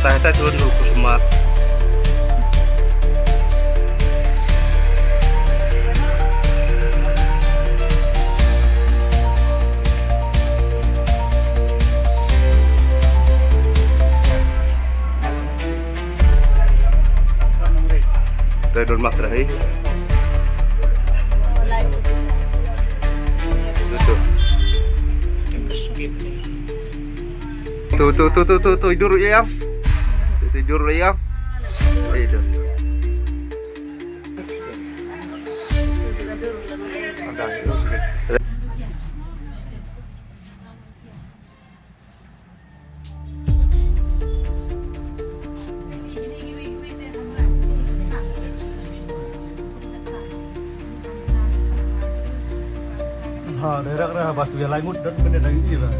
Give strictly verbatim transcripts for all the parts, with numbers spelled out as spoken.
Tang ta turun dulu ke rumah. Te don mas rahi. Tu tu tu tu tu tu tu idur ya. Tu tu idur ya. Idur. Ha, direct dah batu ya langut dan benda lagi ni lah.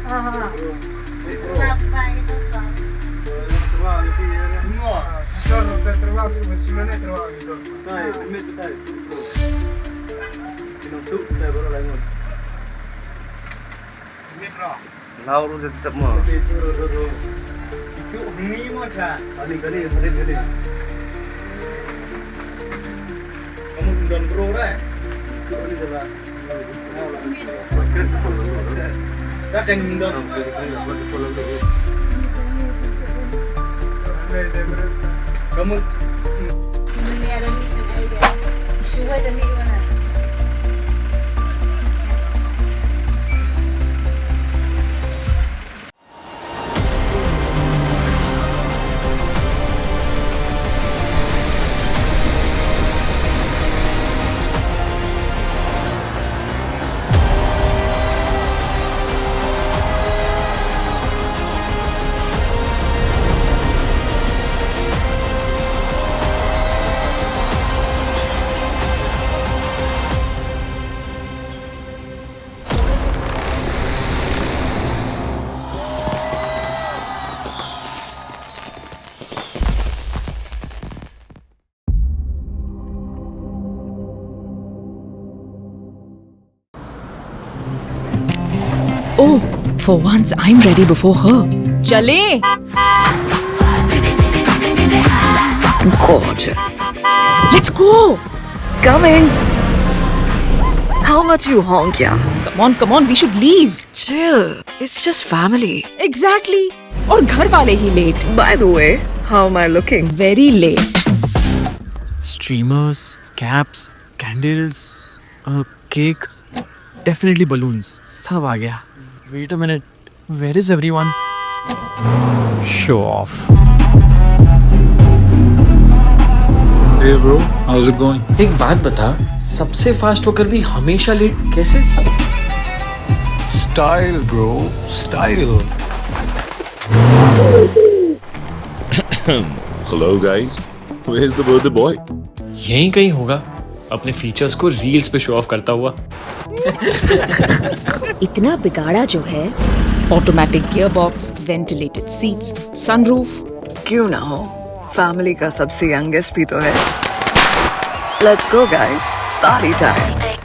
Ага. Lau ru de tep mo. Itu ni mo cha. Kali, kali, kali, kali. Kamu don bro re. Itu ni de la. Ka dang don. Kamu. Oh, for once I'm ready before her. चले। Gorgeous. Let's go. Coming. How much you honk, yeah? Come on, come on, we should leave. Chill. It's just family. Exactly. और घर वाले ही late. By the way, how am I looking? Very late. Streamers, caps, candles, a cake, definitely balloons. सब आ गया. Wait a minute, where is everyone? Show off. Hey bro, how's it going? एक बात बता, सबसे फास्ट होकर भी हमेशा लेट कैसे? Style bro, style. Hello guys, where's the birthday boy? यहीं कहीं होगा, अपने फीचर्स को रील्स पे शो ऑफ करता हुआ. इतना बिगाड़ा जो है. Automatic gearbox, ventilated seats, sunroof. क्यों ना हो, फैमिली का सबसे यंगेस्ट भी तो है. Let's go guys, party time.